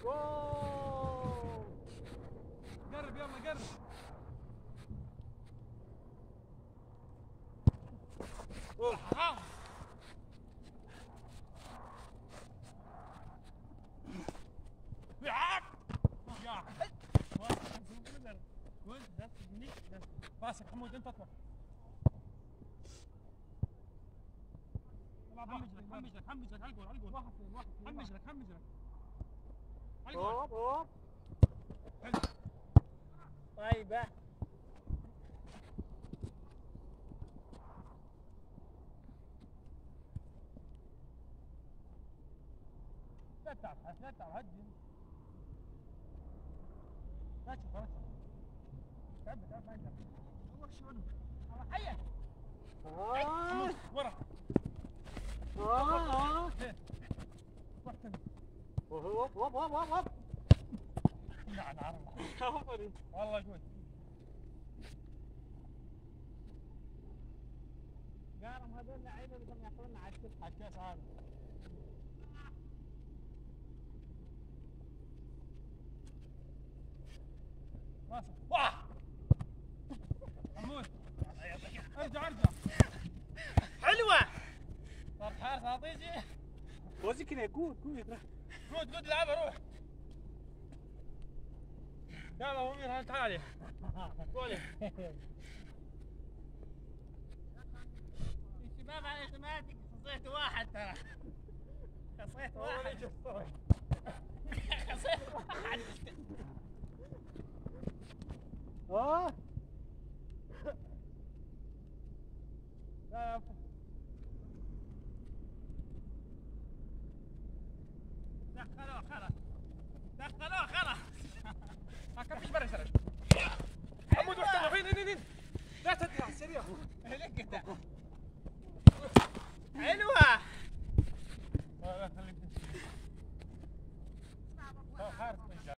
واو قرب يلا قرب. راسك حمود انت اطلع. حمجلك حمجلك على الجول على الجول. واحد اثنين واحد اثنين. حمجلك حمجلك على الجول. هوب هوب. حلو. طيبة. لا تتعب لا تتعب هدي. لا تشوف لا تشوف. تعب تعب ما يقدر. الله شلون الله حيك. حمود ورا. واحد ثاني. هوب هوب هوب هوب هوب. نعم نعم. والله جود. قالوا هذول لعيبة بدهم ياخذونا على الكاس. على الكاس عالم. راسك. واه حمود ارجع ارجع. حلوة. صار حارس عطيجي. فوزي كده جود جود. جود جود لعبها روح. يلا ابو امير تعال عليه. قولي. الشباب على اعتمادك خصيت واحد ترى. خصيت واحد. خصيت واحد. لا لا خلاص خلاص.